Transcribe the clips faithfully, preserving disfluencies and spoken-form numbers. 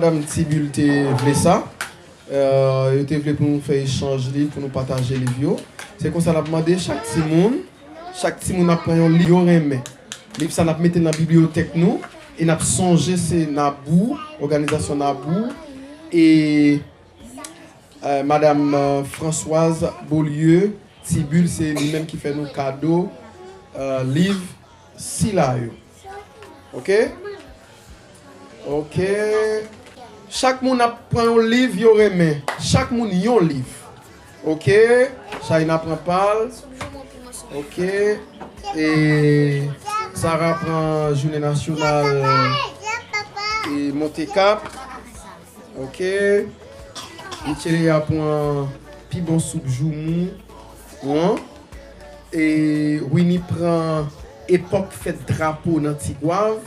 Madanm Tibil te vle sa. Euh, yo te vle pou nou fè echanj liv, pou nou pataje liv yo. Se konsa n ap mande chak timoun, chak timoun ap pran yon liv yo renmen. Liv sa n ap mete nan bibliyotèk nou e n ap sonje se Nabou, òganizasyon Nabou e euh, Madanm euh, Françoise Beaulieu Tibil, se li menm ki fè nou kado euh, liv sila yo. Ok? Ok. Chak moun ap pran yon liv yo renmen. Chak moun yon liv. Ok? Chayna pran pa l. Ok. E Sara pran Jounen Nasyonal e Monte Kap. Ok. Michele a pran pi bon soup joumou. Wan. E Winnie pran epòk fèt drapo nan Tigwav.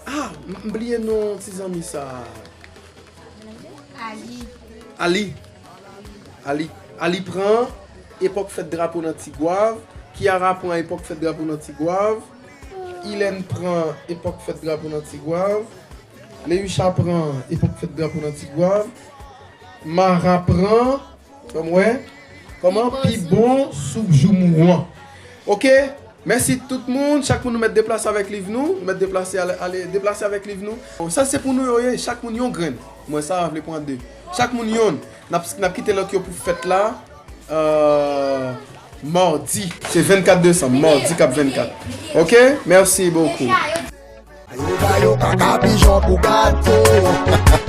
Ah, m bliye non ti zanmi sa. Ali. Ali. Ali. Ali pran epòk fèt drapo nan Tigwav. Kiara pran epòk fèt drapo nan Tigwav. Ilèn pran epòk fèt drapo nan Tigwav. Leisha pran epòk fèt drapo nan Tigwav. Mara pran, fè m wè, kòman pi bon soup joumou an. Ok, mèsi tout moun. Chak moun nou mèt deplase avèk liv nou. Nou mèt deplase ale, ale deplase avèk liv nou. Bon, sa se pou nou yo ye, chak moun yon grenn. Mwen sa vle pran de. Chak moun yonn. N ap, n ap kite lòt yo pou fèt la. Euh, madi. Se vennkat desanm, madi k ap vennkat. Ok, mèsi bokou. Yo ba yo kaka pijon pou gato.